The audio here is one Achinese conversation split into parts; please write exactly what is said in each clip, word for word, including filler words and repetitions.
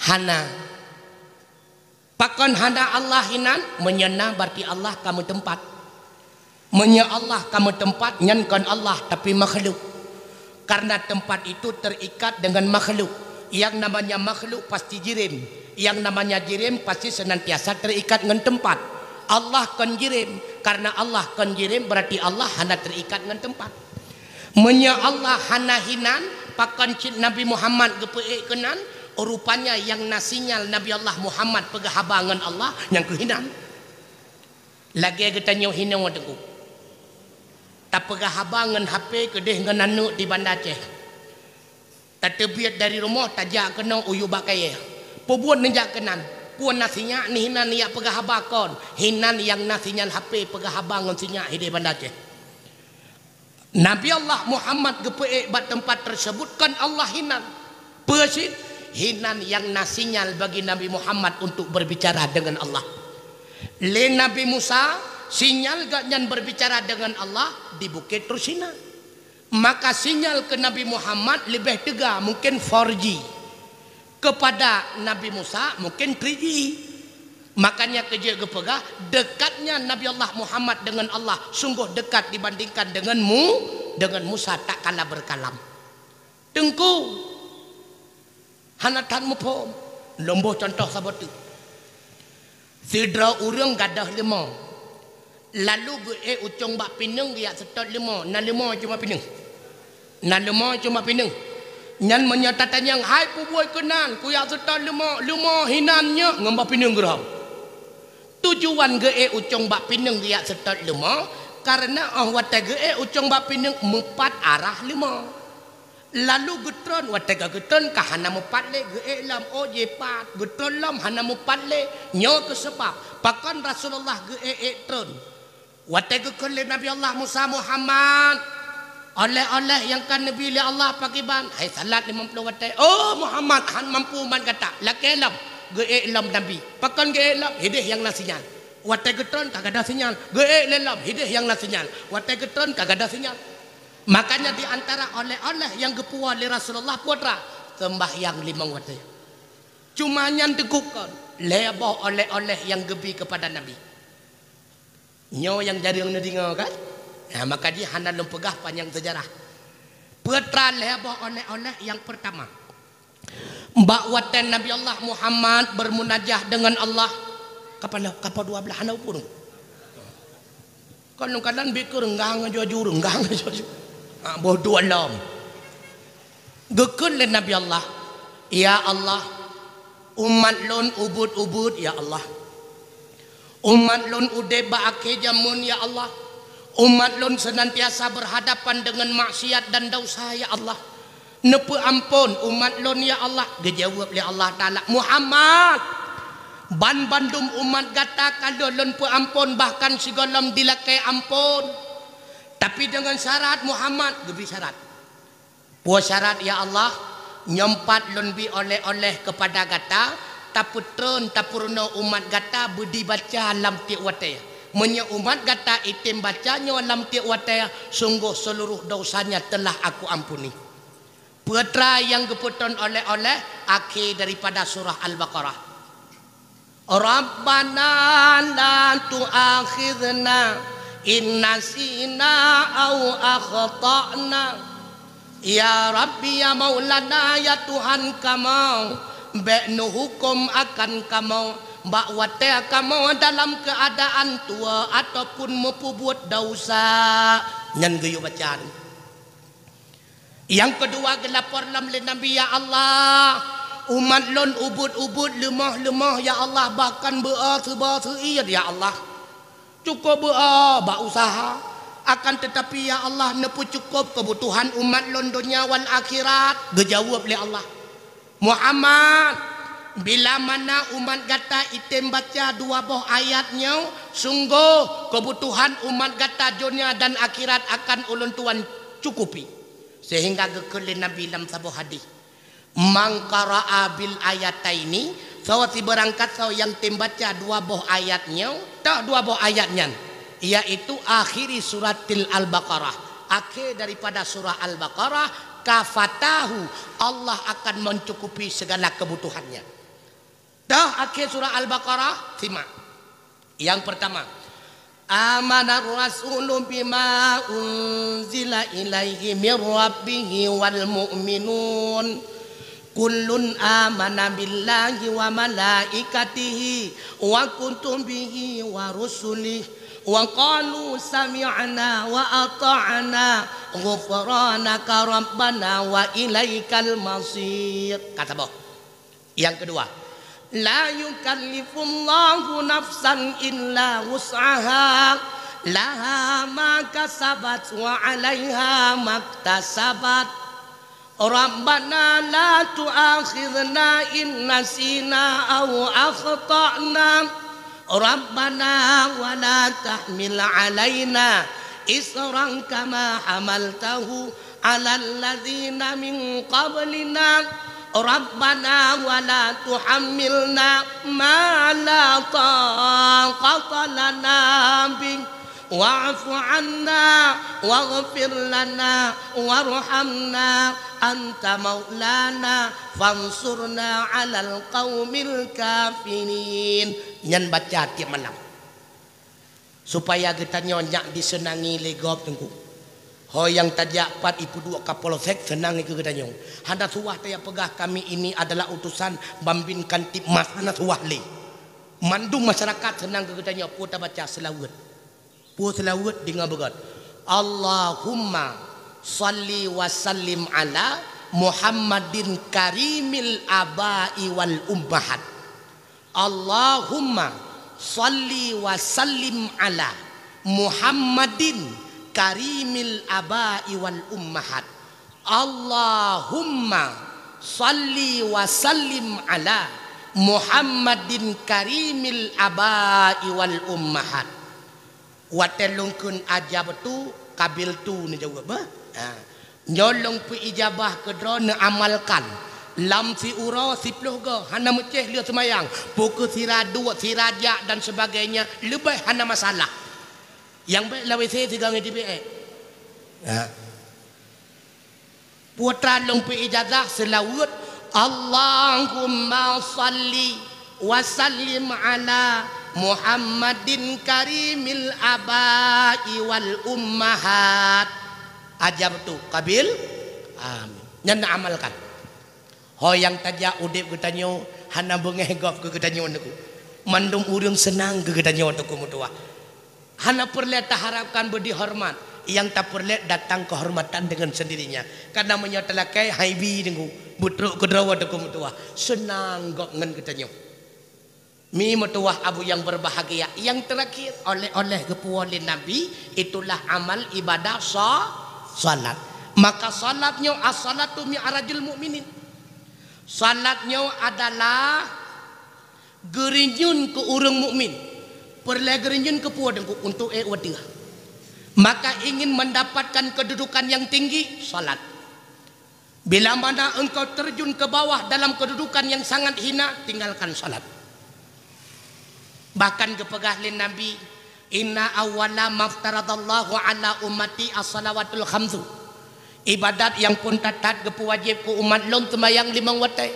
Hana. Pakon hana Allah hinan? Meunyoe na, berarti Allah ka meuteumpat. Meunyoe Allah ka meuteumpat, nyan kon Allah, tapi makhluk. Karena tempat itu terikat dengan makhluk. Yang namanya makhluk pasti jirim. Yang namanya jirim pasti senantiasa terikat ngon tempat. Allah kon jirim. Karena Allah kon jirim, berarti Allah hana terikat ngon tempat. Meunyoe Allah hana hinan, pakon cit Nabi Muhammad geupeuék keunan? Rupanya nyang na sinyal Nabi Allah Muhammad peugah haba ngon Allah, nyang keuh hinan. Lagée geutanyoe hinoe Teungku. Tapeugah haba ngon H P keudeh ngon aneuëk di Banda Aceh. Tateubiet dari rumoh tajak keunoe u yue bak kayée. Peubuet neujak keunan. Peue na sinyak neuh hinan jak peugah haba kon? Hinan nyang na sinyal H P peugah haba ngon sinyak hideh Banda Aceh. Nabi Allah Muhammad geupeuék bak teumpat tersebut kon Allah hinan. Peue cit? Hinan nyang na sinyal bagi Nabi Muhammad untuk berbicara dengan Allah. Lé Nabi Musa, sinyal gobnyan berbicara dengan Allah di Bukét Tursina. Maka sinyal keu Nabi Muhammad leubeh teuga, mungkin four G. Kepada Nabi Musa mungkin three G. Makanya keujeuet geupeugah, dekatnya Nabi Allah Muhammad dengan Allah sungguh dekat dibandingkan dengan mu-, dengan Musa tak kala berkalam. Teungku, hana that muphom. Lôn boh contoh saboh teuk. Sidroe ureuëng gadôh leumô, lalu geuék ucong bak pineung geujak seutôt leumô, na leumô cuma pineung. Na leumô cuma pineung. Nyan meunyoe tatanyong, "Hai peue buet keunan kujak seutôt leumô, leumô hinan nyoe?" Ngon bak pineung geurhom. Tujuan geuék ucong bak pineung geujak seutôt leumô, kareuna óh watée geuék ucong bak pineung meupat arah leumô. Lalu geutreun, watée ka geutreun ka hana meupat lé, geuék lom, oh jipat, geutreun lom hana meupat lé. Nyoe keuh sabab pakon Rasulullah geuék-ék treun. Watée geukheun lé Nabi Allah Musa, "Muhammad, oleh-oleh nyang ka neubi lé Allah pakriban?" "Hai salat limong ploh watée." "Oh Muhammad, han mampu umat gata, lakée lom." Geuék lom Nabi. Pakon geuék lom? Hideh nyang na sinyal. Watée geutreun ka gadôh sinyal. Geuék lé lom, hideh nyang na sinyal. Watée geutreun ka gadôh sinyal. Makanya di antara oleh-oleh nyang geupuwoe lé Rasulullah peue teuma? Seumbahyang limong watée. Cuma nyan teuk kon lhée boh oleh-oleh nyang geubi keupada Nabi. Nyoe nyang jareueng neudeungoe kan? Nah, maka jih hana lôn peugah panyang seujarah. Peue teuma lhée boh oleh-oleh nyang peurtama. Bak watée Nabi Allah Muhammad bermunajah dengan Allah, kapala, kapa dua blah hana upu. Kon lôn kalon bit keu reunggang aju-aju, reunggang aju-aju. Ha, boh duek lom. Geukheun lé Nabi Allah, "Ya Allah, umat lôn ubit-ubit, ya Allah. Umat lôn udeb bak akhé jameun, ya Allah. Umat lôn seunantiasa berhadapan dengan maksiat dan dosa, ya Allah. Neupeuamphon umat lôn, ya Allah." Geujaweueb lé Allah Taala, "Muhammad, banbandum umat gata ka lheueh lôn peuamphon, bahkan sigohlom dilakée amphon. Tapi deungon syarat, Muhammad." Geubri syarat. "Peue syarat, ya Allah?" "Nyoe pat lôn bi oleh-oleh keupada gata, tapeutreun, tapeurunoe umat gata beudi baca lam tieb watée. Meunyoe umat gata item baca nyoe lam tieb watée, sunggoh seuluroh dosa nyan teulah Aku ampuni." Peue teuma nyang geupeutrön oleh-oleh? Akhé daripada surah Al-Baqarah. "Rabbana la tu'akhidhna in nasina aw akhta'na." Ya Rabbi, ya Maulana, ya Tuhan kamoe, bék neuhuköm akan kamoe bak watée kamoe dalam keuadaan tuwoe ataupun meupeubuet desya. Nyan geuyue baca. Nyang keudua geulapor lom lé Nabi, "Ya Allah, umat lôn ubit-ubit, leumoh-leumoh, ya Allah, bahkan beu-o seuba seuiet, ya Allah. Cukôp beu-o bak useuha, akan teutapi, ya Allah, neupeucukôp keubutuhan umat lôn donya wal akhirat." Geujaweueb lé Allah, "Muhammad, bila mana umat gata item baca dua boh ayat nyoe, sunggoh keubutuhan umat gata donya dan akhirat akan ulôn tuan cukupi." Seuhingga geukheun lé Nabi lam saboh hadih, "Man qara'a bil ayataini," soe sibeurangkat soe nyang tem baca dua boh ayat nyoe, toh dua boh ayat nyan, yaitu akhiri suratil Al-Baqarah, akhé daripada surah Al-Baqarah, "kafatahu," Allah akan mencukupi segala kebutuhannya. Toh akhé surah Al-Baqarah, simak. Yang pertama, "Amanar rasulu bima unzila ilaihi mir rabbihi wal mu'minun. Kullun amana billahi wa malaikatihi wa kutubihi wa rusulihi wa qalu sami'na wa ata'na ghufranaka rabbana wa ilaikal masir." Kata boh. Yang kedua, "La yukallifullahu nafsan illa wus'aha, laha ma kasabat wa 'alaiha maktasabat. Rabbana la tu'akhidna in nasina aw akhtana. Rabbana wa la tahmil 'alaina isran kama hamaltahu 'alal ladzina min qablina. Rabbana wa la tuhammilna ma la taqata lana bih. Wa'fu 'anna waghfir lana warhamna anta maulana fansurna 'alal qaumil kafirin." Nyan baca tiep malam. Supaya geutanyoe nyak diseunangi lé gob teungku. Ho nyang tajak pat ipeuduek kapolsek seunang keu geutanyoe. Hana suah tajak peugah kami ini adalah utusan Bambin Kantipmas, hana suah lé. Mandum masyarakat seunang keu geutanyoe peue tabaca seulaweuet. Peue seulaweuet deungoe beugöt. Allahumma salli wa sallim ala Muhammadin karimil aba'i wal ummahat. Allahumma salli wa sallim ala Muhammadin karimil aba'i wal ummahat. Allahumma salli wa sallim ala Muhammadin karimil aba'i wal ummahat. Watée lôn kheun ajabtu, qabiltu neujaweueb, bah? Ha. Nyoe lôn peuijabah keudroe neuamalkan. Lam siuroe siploh goe hana meucéh lheueh seumayang, peu kheueh sira duek, sira jak dan sebagainya, leubeh hana masalah. Nyang bék lam W C sigoe ngon T B E. Ha. Putra lôn peuijazah seulaweuet, Allahumma salli wa sallim ala Muhammadin karimil aba'i wal ummahat. Ajabtu, qabil. Amin. Nyan neuamalkan. Ho nyang tajak udeb geutanyoe hana beungéh gob keu geutanyoe teungku. Mandum ureuëng seunang keu geutanyoe teungku meutuwah. Hana peureulée taharapkan beudihoreumat, nyang tapeureulée datang keuhormatan deungon seundirinya. Kareuna meunyoe talakée haibi teungku, beutrok keudroe teungku meutuwah, seunang gob ngon geutanyoe. Mi meutuwah abu nyang beubahgia, nyang teurakhir oleh-oleh geupuwoe lé Nabi, itulah amal ibadah sa-, salat. Maka salat nyoe as-salatu mi'rajul mu'minin. Salat nyoe adalah geurinyun keu ureuëng mukmin. Peureulée geurinyun keu peue teungku? Untuk ék wateuh. Maka ingin mendapatkan kedudukan yang tinggi, salat. Bila mana engkau terjun ke bawah dalam kedudukan yang sangat hina, tinggalkan salat. Bahkan geupeugah lé Nabi, "Inna awwala maftaradallahu ala ummati as-salawatul khamsu." Ibadat nyang phon that-that geupeuwajéb keu umat lôn seumayang limong watée.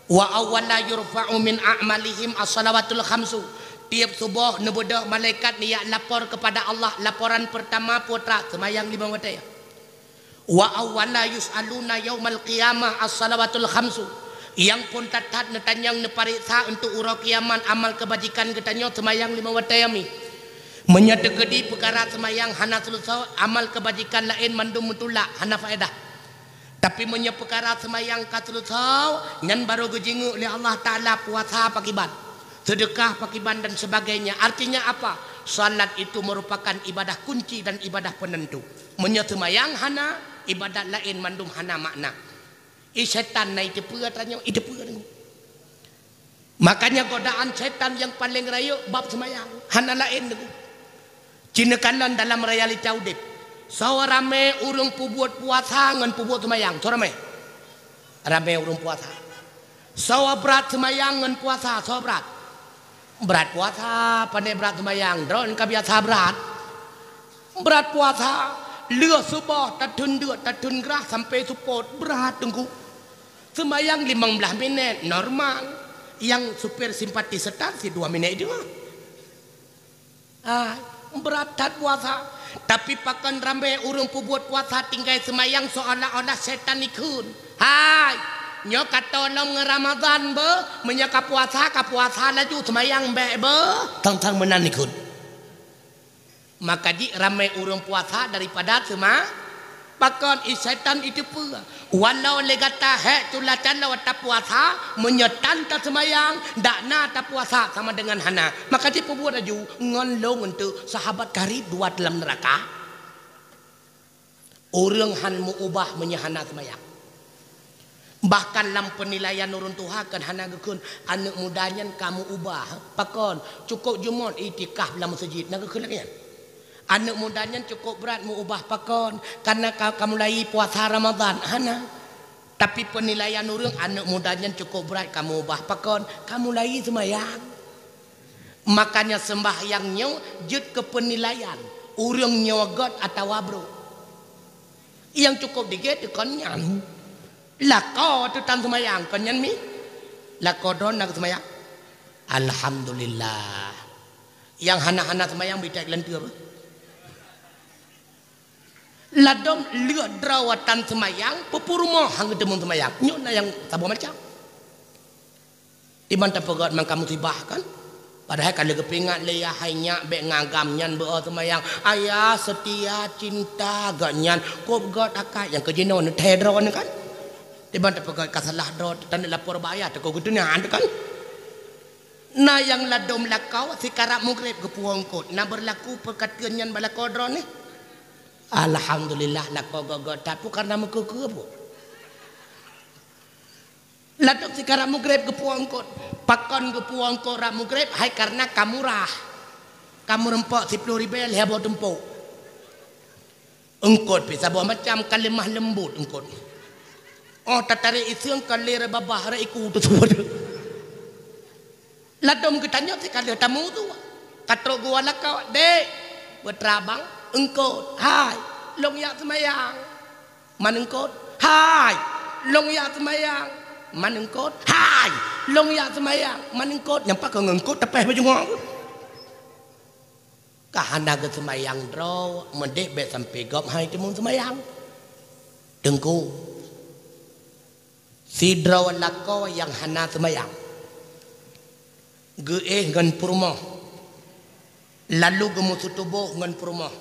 "Wa awwala yurfa'u min a'malihim as-salawatul khamsu." Tieb suboh neubeudôh malaikat neujak lapor keupada Allah, laporan peurtama putra seumayang limong watée. "Wa awwala yus'aluna yaumal qiyamah as-salawatul khamsu." Nyang phon that-that neutanyong neupareksa untuk uroe kiamat amal keubajikan geutanyoe seumayang limong watée nyan mi. Meunyoe teukeudi peukara seumayang hana seuleusoe, amal keubajikan laén mandum meutulak, hana faedah. Tapi meunyoe peukara seumayang ka seuleusoe, nyan barô geujingeuk lé Allah Taala puasa pakiban, seudeukah pakiban dan sebagainya. Artinya apa? Salat itu merupakan ibadah kunci dan ibadah penentu. Meunyoe seumayang hana, ibadat laén mandum hana makna. Ih, setan na iteupeue tanyoe, iteupeue tanyoe. Makanya godaan setan nyang paleng rayeuk bab seumayang, hana laén teungku. Ci neukalon dalam realita udeb. Soe ramé ureuëng peubuet puasa ngon peubuet seumayang, soe ramé? Ramé ureuëng puasa. Soe brat seumayang ngon puasa, soe brat? Brat puasa, pane brat seumayang, droen ka biasa brat. Brat puasa, lheueh suboh tatheun deuk, tatheun grah sampai seupôt, brat teungku. Seumayang limong blaih minét, normal. Nyang supir simpati setan si dua minèt deungoe. Ah, brat that puasa. Tapi pakon ramé ureuëng peubuet puasa tinggai seumayang seolah-olah setan ikheun. Hai, nyoe ka tolom ngon Ramadhan beuh, meunyoe ka puasa, ka puasa laju seumayang bék beuh, tang-tang meunan ikheun. Maka jih ramé ureuëng puasa daripada seuma-, pakon i setan iteupeue. Walau lé gata hék tula caloe tapuasa, meunyoe tan taseumayang, dak na tapuasa sama dengan hana. Maka jih peubuet laju ngon lôn eunteuk sahabat karib dua dalam neuraka. Ureuëng han meu-ubah meunyoe hana seumayang. Bahkan lam peunilaian ureuëng tuha kan hana geukheun, aneuëk muda nyan ka meu-ubah. Pakon, cukôp jumôt iktikaf lam meuseujid, na geukheun lagée nyan. Aneuëk muda nyan cukôp brat meu-ubah pakon, karena ka, ka mulai puasa Ramadhan, hana. Tapi peunilaian ureuëng, aneuëk muda nyan cukôp brat ka meu-ubah pakon, ka mulai seumayang. Makanya seumbahyang nyoe jeuet keu peunilaian ureuëng nyoe gét atawa brok. Nyang cukôp digét kon nyan. Lakoe teuh tan seumayang kon nyan mi. Lakoe droe na geuseumayang. Alhamdulillah. Nyang hana-hana seumayang bitek leunteu. Ladom lheueh droe tan seumayang, peupeurumoh han geuteumeung seumayang. Nyoe na nyang saboh macam. Iban tapeugét mangka musibah kan? Padahai ka lheueh geupeuingat lé yah hai nyak bék ngagam nyan beu seumayang. Ayah seutia cinta gét nyan kôb gét akai nyang keu jinoe neuthée droe nyoe kan? Iban tapeugét ka salah droe taneuk lapor bak ayah teuka geutunyang kan? Na nyang ladom lakoe sikarab mugreb geupuwoe eungkôt, na beurlaku peukateuan nyan bak lakoe droeneuh. Alhamdulillah lakoe gét-gét that peue karena meukeue-keue peue. Ladom sikarab mugreb geupuwoe eungkôt. Pakon geupuwoe eungkôt rab mugreb? Hai karena ka murah. Ka meureumpok siploh ribée lhée boh tumpôk. Eungkôt pih saboh macam ka leumah leumbot eungkôt. Oh tatarek iseung ka lé ré babah ré iku teusuet. Ladom geutanyoe teuka lheueh tamu tu. Ka trok geuwoe lakoe, "Dek, beutrabang eungkôt." "Hai, lôn jak seumayang." "Man eungkôt." "Hai, lôn jak seumayang." "Man eungkôt." "Hai, lôn jak seumayang." "Man eungkôt." Nyang pakon ngon eungkôt tapéh bak jungok. Ka hana geuseumayang droe, meudeh bék sampoe gob hai teumeung seumayang. Teungku, sidroe lakoe nyang hana seumayang, geuéh ngon peurumoh, lalu geumeuseutuboh ngon peurumoh,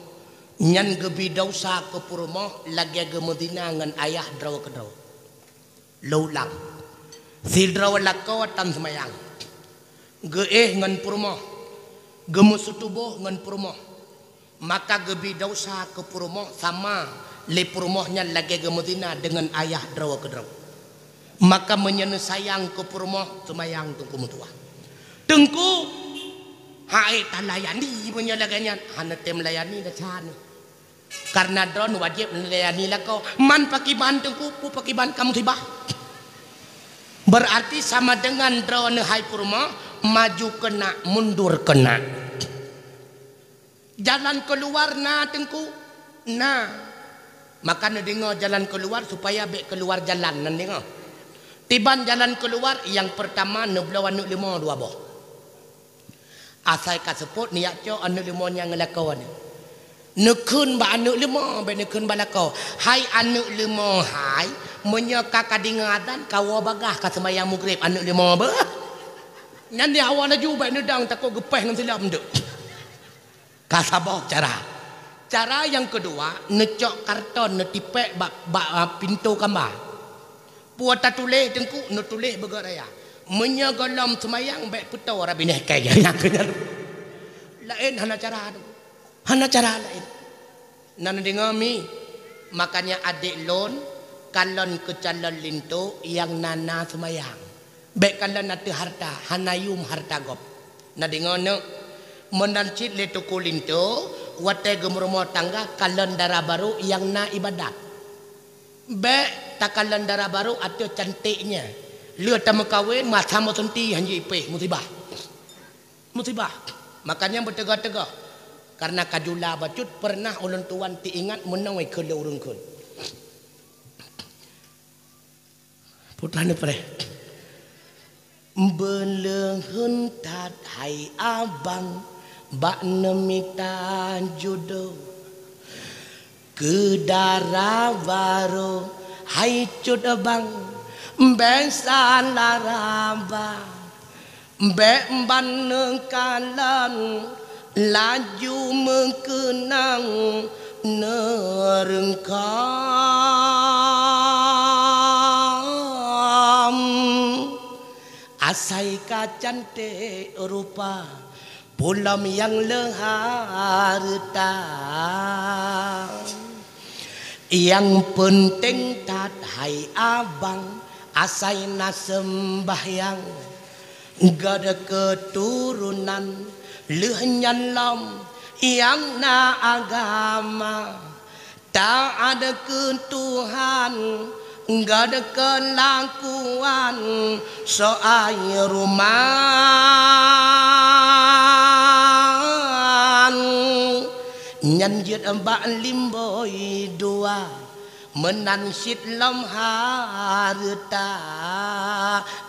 nyan geubi desya keu peurumoh lagée geumeuzina ngon ayah droe keudroe. Lôn ulang, sidroe lakoe tan seumayang, geuéh ngon peurumoh, geumeuseutuboh ngon peurumoh, maka geubi desya keu peurumoh sama lé peurumoh nyan lagée geumeuzina deungon ayah droe keudroe. Maka meunyoe neusayang keu peurumoh, seumayang teungku meutuwah. Teungku, hai talayani meunyoe lagée nyan, hana tem layani desya nyoe. Karena droeneuh wajéb neulayani lakoe. Man pakiban teungku, peue pakiban ka musibah. Berarti sama dengan droeneuh hai peurumoh, maju keunak, mundur keunak. Jalan keuluar na teungku? Na. Maka neudeungoe jalan keuluar supaya bék keuluar jalan nan deungoe. Tiban jalan keuluar nyang peurtama neubloe aneuëk leumo dua boh. Asai ka seupôt neujak cok aneuëk leumo nyan ngon lakoe nyan. Neukheun bak aneuëk leumo, bék neukheun bak lakoe. Hai aneuëk leumo hai, meunyoe ka kadeungoe azan, kawoe bagaih ka seumayang mugreb aneuëk leumo beuh. Nyan di awak laju bék neudong takot geupéh ngon silop meudeuk. Ka saboh cara. Cara nyang keudua, neucok karton neutipék bak, bak, ah, pintoe kamba. Peue tatuléh teungku, neutuléh beugét raya. Meunyoe gohlom seumayang bék peutoe rabinéh kée nyang keunyan. Laén hana cara teungku. Hana cara laén. Na neudeungoe mi, makanya adék lôn kalon keu calon linto nyang na-na seumayang. Bék kalon ateueh harta, hana yuem harta gob. Na deungoe neuk, meunan cit lé teungku linto, watée geumeurumoh tangga kalon dara barô nyang na ibadat. Bék takalon dara barô ateueh cantéknya. Lheueh tameukawen masa meusunti hanjeuet ipéh musibah. Musibah. Makanya beuteugoh-teugoh. Karena ka jula bacut pernah ulôn tuan teuingat meunoe keu lôn ureuëng kheun. Putra neupreh. Beuleuheun that hai abang bak neumita judoe. Keu dara barô hai cut bang, bék salah raba, bék ban neukalon laju meukeunong neureungkam. Asai ka canték rupa, pulom nyang le hareuta. Nyang peunteng that hai abang, asai na seumbahyang. Gata keuturonan lheueh nyan lom nyang na agama. Taát keu Tuhan, gata keulakuan soai ruman. Nyan jeuet bak limbôi dua, meunan cit lom hareuta.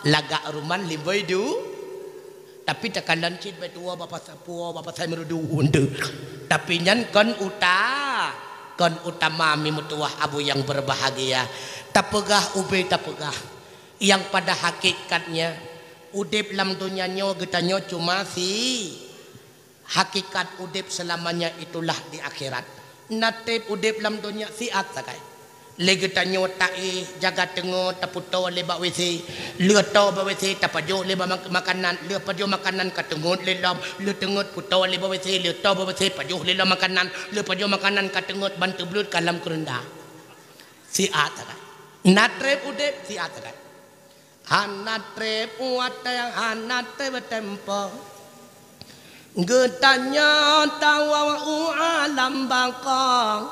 Lagak ruman limbôi du. Tapi takalon cit bak tuwoe bak pasa-, puwoe bak pasai meurudu untuk. Tapi nyan kon uta-, kon utama mi meutuwah abu nyang berbahagia. Tapeugah ubé tapeugah. Nyang pada hakikatnya, udeb lam donya nyoe geutanyoe cuma si-, hakikat udeb seulamanya itulah di akhirat. Na treb udeb lam donya siat sagai. Lé geutanyoe taéh jaga teungeut tapeutoe lé bak WC, lheueh toe bak WC tapajoh lé bak mak-, makanan, lheueh pajoh makanan ka teungeut lé lom, lheueh teungeut peutoe lé bak WC, lheueh toe bak WC pajoh lé lom makanan, lheueh pajoh makanan ka teungeut ban teubleut ka lam keureunda. Siat sagai. Na treb udeb siat sagai. Hana treb watée, hana treb tempo. Geutanyoe tawoe u alam baqa,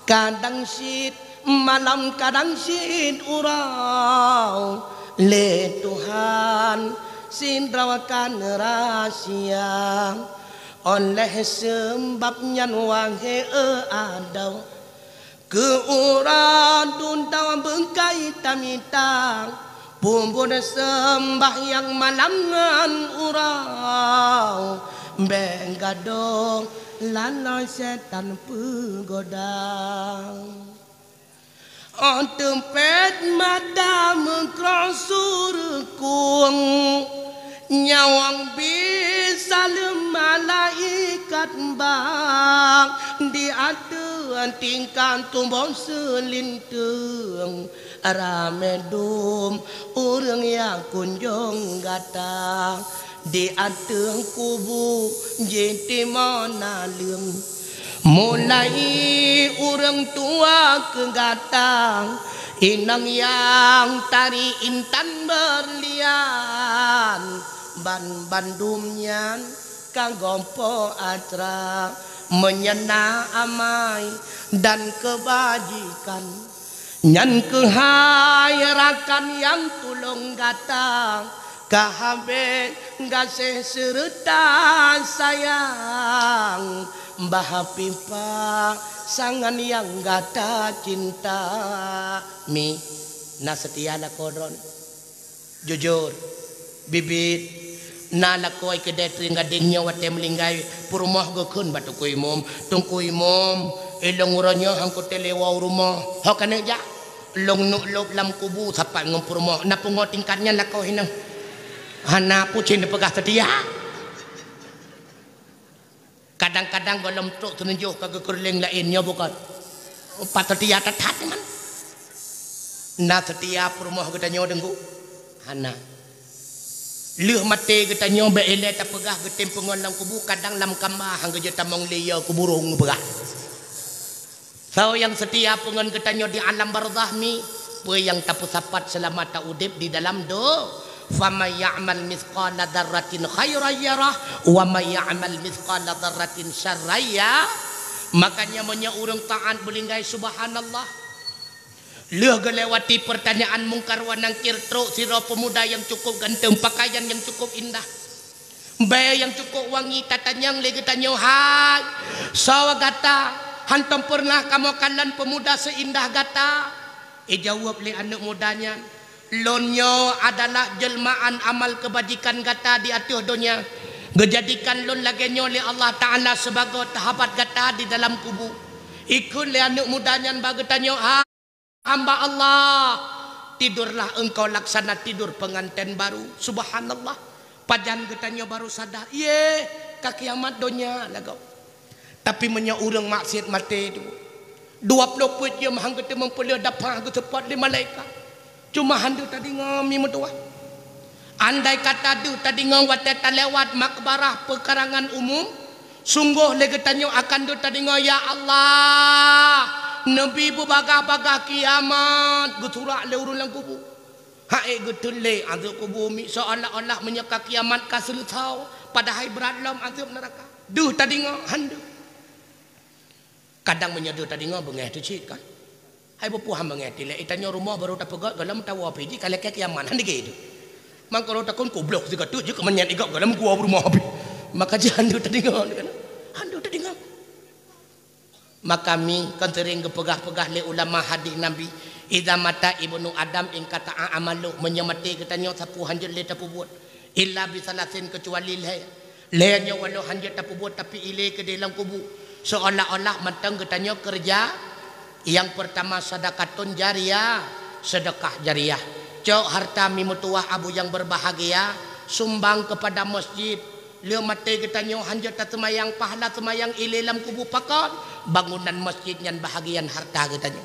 kadang cit malam, kadang cit uroe. Lé Tuhan sidroe ka neurasia. Óh lheueh seubab nyan, wahé adoe, keu uroe dudoe beukai tamita, peubuet seumbahyang malam ngon uroe, bék gadôh laloi syetan peugoda. Óh teupet mata meukroe su reukong, nyawöng bisa lheueh malaikat bang, di ateueh tingkat tuboh seulinteung, ramé dum ureuëng nyang kunjong gata, di ateueh kubu jitimoe naleueng. Mulai ureuëng tuha keu gata, inong nyang tari intan beurlian, ban bandum nyan ka goe po atra, meunyo na amai dan keubajikan. Nyan keuhai rakan nyang tulông gata, ka habéh gaséh seureuta sayang, bah pipa sangan nyang gata cinta. Mi, na seutia lakoe droen? Jujur, biet-biet, na lakoe keudeh teuing gadeng nyoe watée meulinggai peurumoh geukheun bak Teungku Imum, "Teungku Imum, ilong uroe nyoe han kutéh lé woe u rumoh, ho keuneuk jak? Lôn neuk lôb lam kubu sapat ngon peurumoh, na pungo tingkat nyan lakoe hinoe." Hana, peue cit neupeugah seutia. Kadang-kadang gohlom trok seuneunjoh ka geukeureuléng laén, nyoe bukon? Pat seutia that-that nyan. Na seutia peurumoh geutanyoe deunggu? Hana. Lheueh maté geutanyoe bék ilée tapeugah geutem peungon lam kubu, kadang lam kama han geujeuet tamong lé yo kuburong peugah. Soe nyang seutia peungon geutanyoe di alam barzakh mi, peue nyang tapeusapat seulama ta udeb di dalam do-, "Faman ya'mal mitsqala dzarratin khairan yarah, wa man ya'mal mitsqala dzarratin syarran ya-," Makanya meunyoe ureuëng taát beulinggai, subhanallah, lheueh geulewati peurtanyaan Mungkar wa Nakir, trok sidroe peumuda nyang cukup ganteng, pakaian nyang cukup indah, bèe nyang cukup wangi, tatanyong lé geutanyoe, "Hai, soe gata? Hantom peureunah kamoe kalon peumuda seuindah gata?" Ijaweueb lé aneuëk muda nyan, Lôn nyoe adalah jeuleumaan amal keubajikan gata di ateueh donya. Geujadikan lôn lagée nyoe lé Allah Ta'ala sibagoe sahabat gata di dalam kubu. Ikheun lé aneuëk muda nyan bak geutanyoe, "Ha, hamba Allah, tidurlah engkau laksana tidur pengantin baru." Subhanallah. Pajan geutanyoe baru sadar, "Yeh, ka kiamat donya lagoe." Tapi meunyoe ureuëng maksiat maté tu, dua ploh peuet jeuem han geuteumeung peuleueh daphah geuseupôt lé malaikat. Cuma han deuh tadeungoe mi meutuwah. Andai kata deuh tadeungoe watée talewat makbarah peukarangan umum, sunggoh lé geutanyoe akan deuh tadeungoe, "Ya Allah, neubi beubagah-bagah kiamat," geusurak lé ureuëng lam kubu. Hai geuteulé azeueb kubu mi seolah-olah meunyoe ka kiamat ka seuleusoe, padahai brat lom azeueb neuraka. Deuh tadeungoe, han deuh. Kadang meunyoe deuh tadeungoe beungéh teuh cit kan. Hai beupuhan beungéh tilek, itanyoe rumoh barô tapeugét gohlom tawoe pih jih ka lakée kiamat, han deuh geuh. Mangkoro takon goblok sigoe teuk jeuet keu manyét igop gohlom gua rumoh pih. Maka jih han deuh tadeungoe kan. Han deuh tadeungoe. Maka mi kon seuring geupeugah-peugah lé ulama hadis Nabi, "Idza mata ibnu Adam inqata'a amaluh," meunyoe maté geutanyoe sapeue han jeuet lé tapeubuet, "illa bi salasin," keucuali lhée. Lhée nyoe walau han jeuet tapeubuet tapi ilée keudeh lam kubu, seolah-olah mantong geutanyoe keureuja. Nyang peurtama sadaqatun jariyah, seudeukah jariyah. Cok harta mi meutuwah abu nyang beubahgia, sumbang keupada masjid. Lheueh maté geutanyoe han jeuet taseumayang, pahala seumayang ilée lam kubu pakon, bangunan masjid nyan bahagian harta geutanyoe.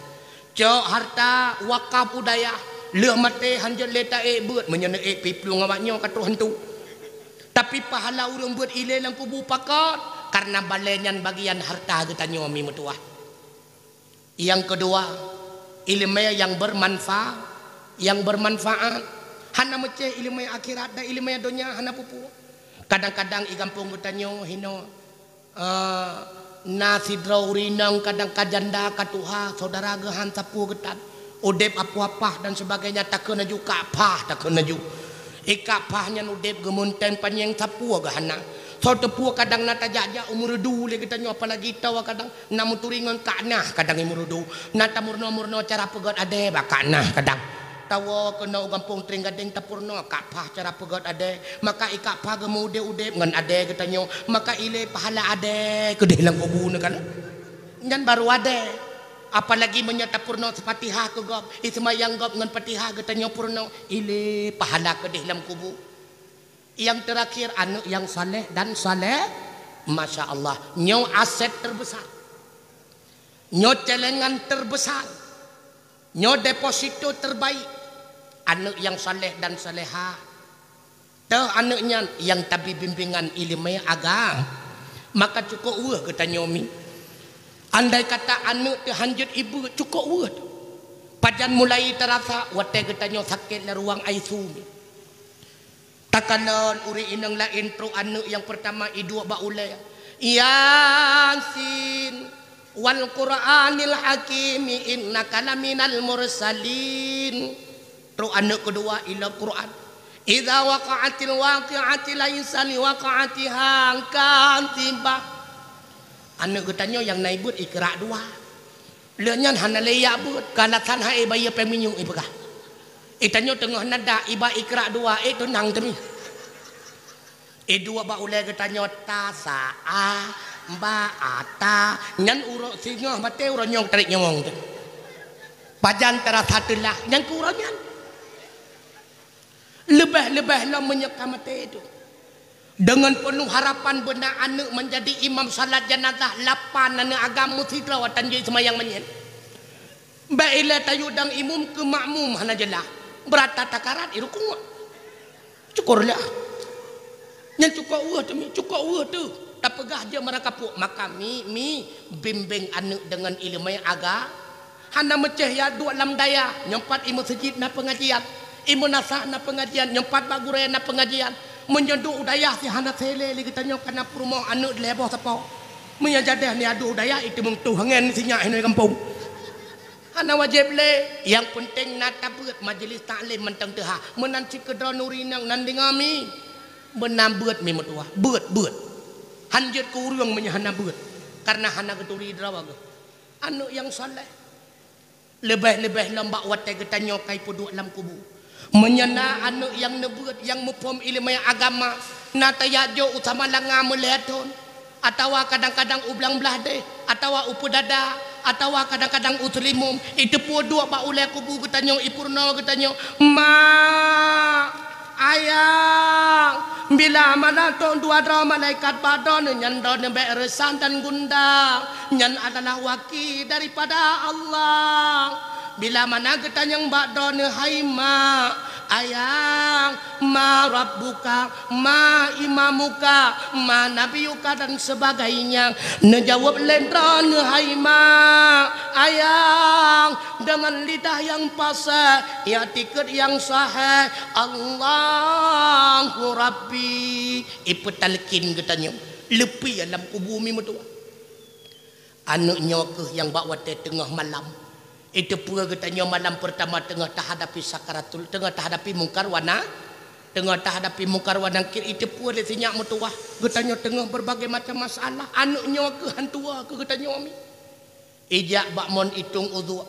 Cok harta wakaf u dayah, lheueh maté han jeuet lé taék beuet, meunyoe neuék pih plueng awaknyoe ka troh hantu. Tapi pahala ureuëng beuet ilée lam kubu pakon, kareuna balée nyan bagian harta geutanyoe mi meutuwah. Nyang keudua, iéleumé nyang beumanfa-, nyang beumanfaát. Hana meucéh iéleumé akhirat dan iéleumé donya hana peue-peue. Kadang-kadang i gampông geutanyoe hinoe, eh, na sidroe ureuëng inong kadang ka janda ka tuha, saudara geuh han sapeue geutan. Udeb apoh apah dan sebagainya, takheun laju kak pah, takheun laju. I kak pah nyan udeb geumeunteng panyeng sapeue geuh hana. Soe teupeu kadang na tajak-jak u meureudu lé geutanyoe, apalagi tawa kadang na meuturi ngon kak nah kadang i meureudu. Na tameurunoe-meurunoe cara peugét adée bak kak nah kadang. Tawoe keunoe u gampông Trienggadeng tapeurunoe kak pah cara peugét adée. Maka i kak pah geumeu-udeb-udeb ngon adée geutanyoe. Maka ilée pahala adée keudeh lam kubu neuh kan. Nyan barô adée. Apalagi meunyoe tapeurunoe seufatihah keu gob, i seumayang gob ngon fatihah geutanyoe peurunoe, ilée pahala keudeh lam kubu. Nyang teurakhir, aneuëk nyang saleh dan saleh-, masya Allah, nyoe aset terbesar. Nyoe celengan terbesar. Nyoe deposito terbaik. Aneuëk nyang saleh dan salehah. Teuh aneuëk nyan nyang tabi bimbingan iéleumé agam. Maka cukôp weueh geutanyoe mi. Andai kata aneuëk teuh han jeuet ibeuet, cukôp weueh teuh. Pajan mulai tarasa watée geutanyoe sakét lam ruang I C U mi. Takalon ureuëng inong laén trok aneuëk nyang peurtama iduek bak ulée. "Yasin, wal Qur'anil Hakim, innaka laminal mursalin." Trok aneuëk keudua ilom Qur'an. "Idza waqa'atil waqi'atu laisa liwaqa'atiha kadzibah." Aneuëk geutanyoe nyang na ibeuet ikra dua. Lheueh nyan hana lé jak beuet, ka alasan hai bayeue péng minyeuk ipeugah. Itanyoe teungoh na dak iba ikra dua, ék teunang teumi. Iduek bak ulée geutanyoe ta sa a ba a ta, nyan uroe singoh maté uroe nyoe tarék nyawöng teuh. Pajan tarasa teulah, nyan keu uroe nyan. Leubeh-leubeh lom meunyoe ka maté teuh. Deungon peunoh harapan beuna aneuëk meunjadi imam salat janazah lapan aneuëk agam meusidroe tan jeuet seumayang manyét. Bék ilée tayue dong imum keu makmum hana jeulaih. Beurata takarat i rukuk. Syukurlah. Nyan cukôp weueh teuh mi, cukôp weueh teuh. Tapeugah jeuet meuraka puek maka mi, mi bimbeng aneuëk deungon iéleumé aga. Hana meucéh jak duek lam dayah, nyoe pat i meuseujid na peungajian, i meunasah na peungajian, nyoe pat bak gurée na peungajian. Meunyoe duek u dayah si hana sélé lé geutanyoe kana peurumoh aneuëk dilée boh sapo. Meunyoe jadeh ni adoh u dayah i teumeung toh angén sinyak hinoe gampông. Hana wajéb lé, nyang peunteng na tabeuet majeulis taklim mantong teuhah. Meunan cit keudroe nuri nang nan deungoe mi. Meunan beuet mi meutuwah, beuet, beuet. Han jeuet keu ureuëng meunyoe hana beuet, kareuna hana geuturi droe geuh. Aneuëk nyang saleh. Leubeh-leubeh lom bak watée geutanyoe ka ipeuduek lam kubu. Meunyoe na aneuk nyang neubeuet nyang muphom ileumèe agama, na tajak jok u Samalanga meulhèe thon, atawa kadang-kadang u Blang Blahdeh, atawa u Peudada, atawa kadang-kadang u Seulimum, iteupeue duek bak ulèe kubu geutanyoe, ipeurunoe geutanyoe, "Ma, Ayang, bila mana tong dua droe malaikat bak droeneuh?" Nyan droeneuh bèk reusan dan gundang, nyan adalah waki daripada Allah. Bila mana geutanyong bak droeneuh, "Hai ma, ayang, ma rabbuka, ma imamuka, ma nabiyuka," dan sebagainya, neujaweueb lé droeneuh, "Hai ma, ayang," deungon lidah nyang fasèh, i'tikad nyang sahèh, "Allahu Rabbi." Ipeutalkin geutanyoe, leupie lam kubu mi meutuwah. Aneuk nyoe kheueh nyang bak watèe teungoh malam. Iteupeue geutanyoe malam peurtama teungoh tahadapi sakaratul, teungoh tahadapi Mungkar wa Na-, teungoh tahadapi Mungkar wa Nakir, iteupeue lé sinyak meutuwah. Geutanyoe teungoh berbagai macam masalah. Aneuk nyoe kheueh hantua keu geutanyoe mi. Ijak bak mon itong udhu,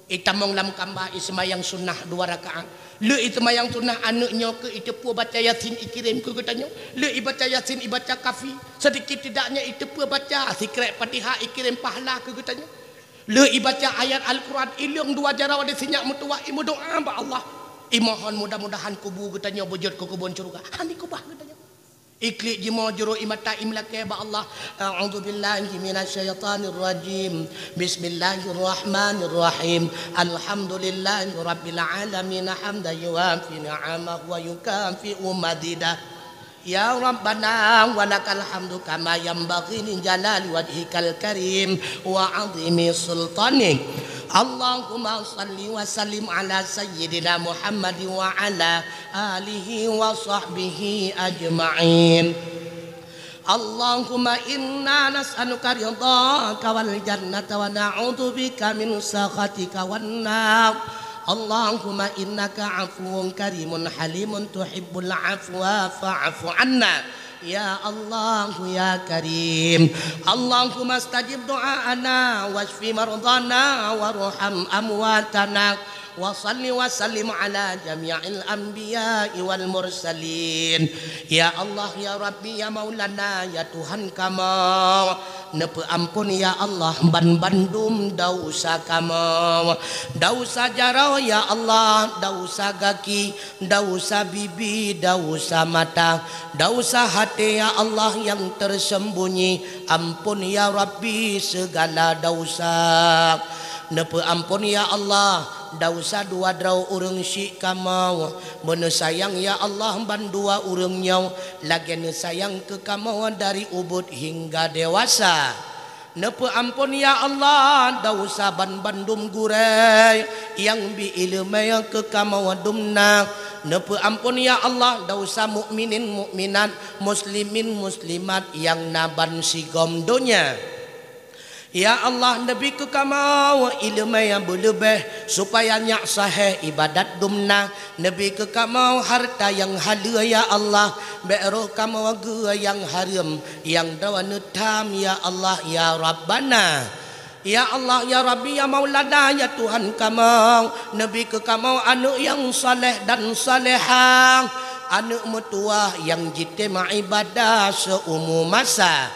itamong lam kamba, iseumayang sunnah dua rakaat. Lheueh iseumayang sunnah, aneuk nyoe kheueh iteupeue baca Yasin, ikirém keu geutanyoe. Lheueh ibaca Yasin, ibaca Kafi. Sedikit tidaknya iteupeue baca sikrek Fatihah, ikirém pahala keu geutanyoe. Lheueh ibaca ayat Al-Quran, ileueng dua jaroe di sinyak meutuwah, imeudoa bak Allah. Imohon mudah-mudahan kubu geutanyoe beujeuet keu keubon syeuruga. Han ikeubah geutanyoe. Iklik jimoe jurôk, imata, imeulakèe bak Allah. A'udzubillahi minasyaitonirrajim. Bismillahirrahmanirrahim. Alhamdulillahirabbil alamin, hamdan yuwafi ni'amahu wa yukafi'u mazidah. Ya Rabbana, wa lakal hamdu kama yanbaghi li jalali wajhikal karim wa 'azimi sultanik. Allahumma shalli wa sallim ala sayyidina Muhammad wa ala alihi wa sahbihi ajma'in. Allahumma inna nas'aluka ridhaka wal jannata wa na'udzubika min sakhatika wan nar. Allahumma innaka afuwun karimun halimun tuhibbul afwa fa'fu anna. Ya Allah, ya Karim. Allahumma stajib du'aana wasyfi mardhana warham amwatana. Wa shalli wa sallim ala jami'il anbiya'i wal mursalin. Ya Allah, ya Rabbi, ya Maulana, ya Tuhan kamoe, neupeuampon, ya Allah, banbandum desya kamoe. Desya jaroe, ya Allah, desya gaki, desya bibi, desya mata, desya até, ya Allah, nyang teuseumbunyi. Ampon, ya Rabbi, seugala desya. Neupeuampon, ya Allah, desya dua droe ureueng syik kamoe. Meuneusayang, ya Allah, bandua ureueng nyoe, lagèe neusayang keu kamoe dari ubit hingga dewasa. Neupeuampon, ya Allah, desya banbandum gurèe nyang bi ileumèe keu kamoe dumna. Neupeuampon, ya Allah, desya mukminin mukminat, muslimin muslimat nyang na bansigom donya. Ya Allah, neubi keu kamoe ileumèe nyang beuleubèh, supaya nyak sahèh ibadat dumna. Neubi keu kamoe hareuta nyang haleue, ya Allah, bèk roh kamoe geu nyang hareuem, nyang droeneuh tham, ya Allah, ya Rabbana. Ya Allah, ya Rabbi, ya Maulana, ya Tuhan kamoe, neubi keu kamoe aneuk nyang saleh dan salehah, aneuk meutuwah nyang jitem ibadah seuumu masa,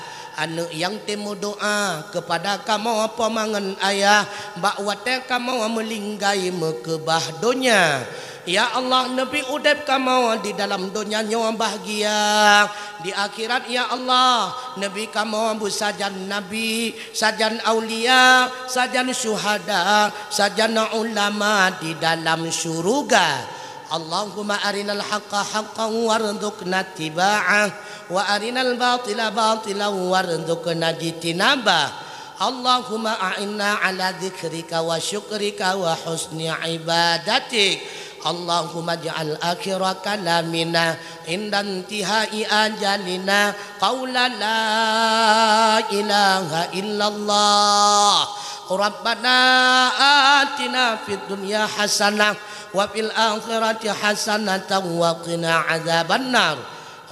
aneuk nyang tem meudoa keupada kamoe po ma ngon ayah bak watèe kamoe meulinggai meukeubah donya. Ya Allah, neubi udép kamoe di dalam donya nyoe bahgia, di akhirat, ya Allah, neubi kamoe beusajan nabi, sajan aulia, sajan syuhada, sajan ulama di dalam syuruga. Allahumma arinal haqqa haqqan warzuqna ittiba'ah, wa arinal batila batilan warzuqna ijtinabah. Allahumma a'inna ala dzikrika wa syukrika wa husni ibadatik. Allahumma ij'al akhira kalamina 'inda intihai ajalina qawla la ilaha illallah. Rabbana atina fid dunya hasanah wa fil akhirati hasanatan wa qina adzabannar.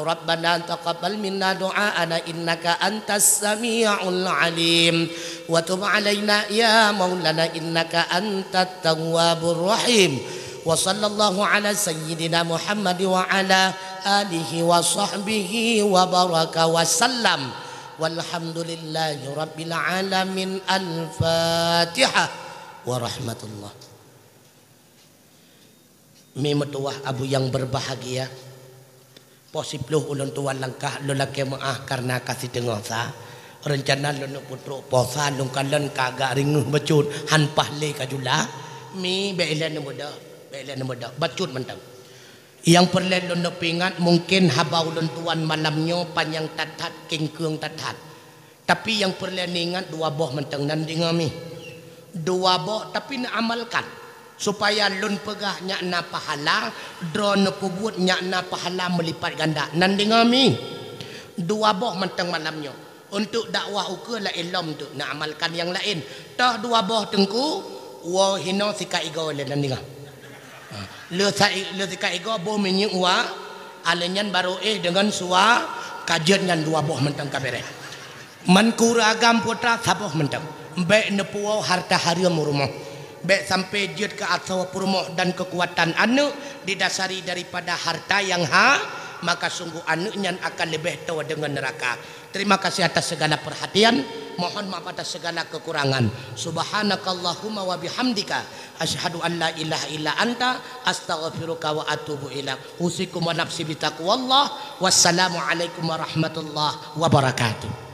Rabbana taqabbal minna du'aana innaka antas sami'ul alim, wa tub 'alaina ya maulana innaka antat tawwabur rahim. Wa sallallahu ala sayyidina Muhammad wa ala alihi wa sahbihi wa baraka wa sallam. Walhamdulillahi rabbil alamin. Al-Fatihah. Wa rahmatullah. Mi meutuwah abu nyang berbahagia. Poh siploh ulôn tuan langkah, lôn lakée meuáh kareuna ka siteungoh sa. Reuncana lôn neuk peutrok poh sa, lôn kalon ka agak ringoh bacut, han paih lé ka jula. Mi bék ilée neumeudoh, bék ilée neumeudoh, bacut mantong. Nyang peureulée lôn neupeuingat, mungken haba ulôn tuan malam nyoe panyang that-that, kengkeung that-that. Tapi nyang peureulée neuingat dua boh mantong nan deungoe mi. Dua boh tapi neuamalkan. Supaya lôn peugah nyak na pahala, droe neupeubuet nyak na pahala meulipat ganda. Nan deungoe mi. Dua boh mantong malam nyoe. Untuk dakwah ukeue laén lom tu neuamalkan nyang laén. Toh dua boh teungku, woe hinoe sikat igoe lé nan deungoe. Ha, le sa-, le sikat igoe boh minyeuk wa, alé nyan barô éh deungon sua, ka jeuet nyan dua boh mantong ka béréh. Man kura agam putra saboh mantong. Bék neupuwoe harta hareuem u rumoh. Bék sampai jeuet keu asoe peurumoh dan keukuatan aneuëk didasari daripada harta nyang ha, maka sungguh aneuëk nyan akan leubeh toe deungon neuraka. Terima kasih atas segala perhatian. Mohon maaf atas segala kekurangan. Subhanakallahumma wa bihamdika, asyhadu an la ilaha illa anta, astaghfiruka wa atubu ilaik. Usikum wa nafsi bitaqwallah. Wassalamualaikum warahmatullahi wabarakatuh.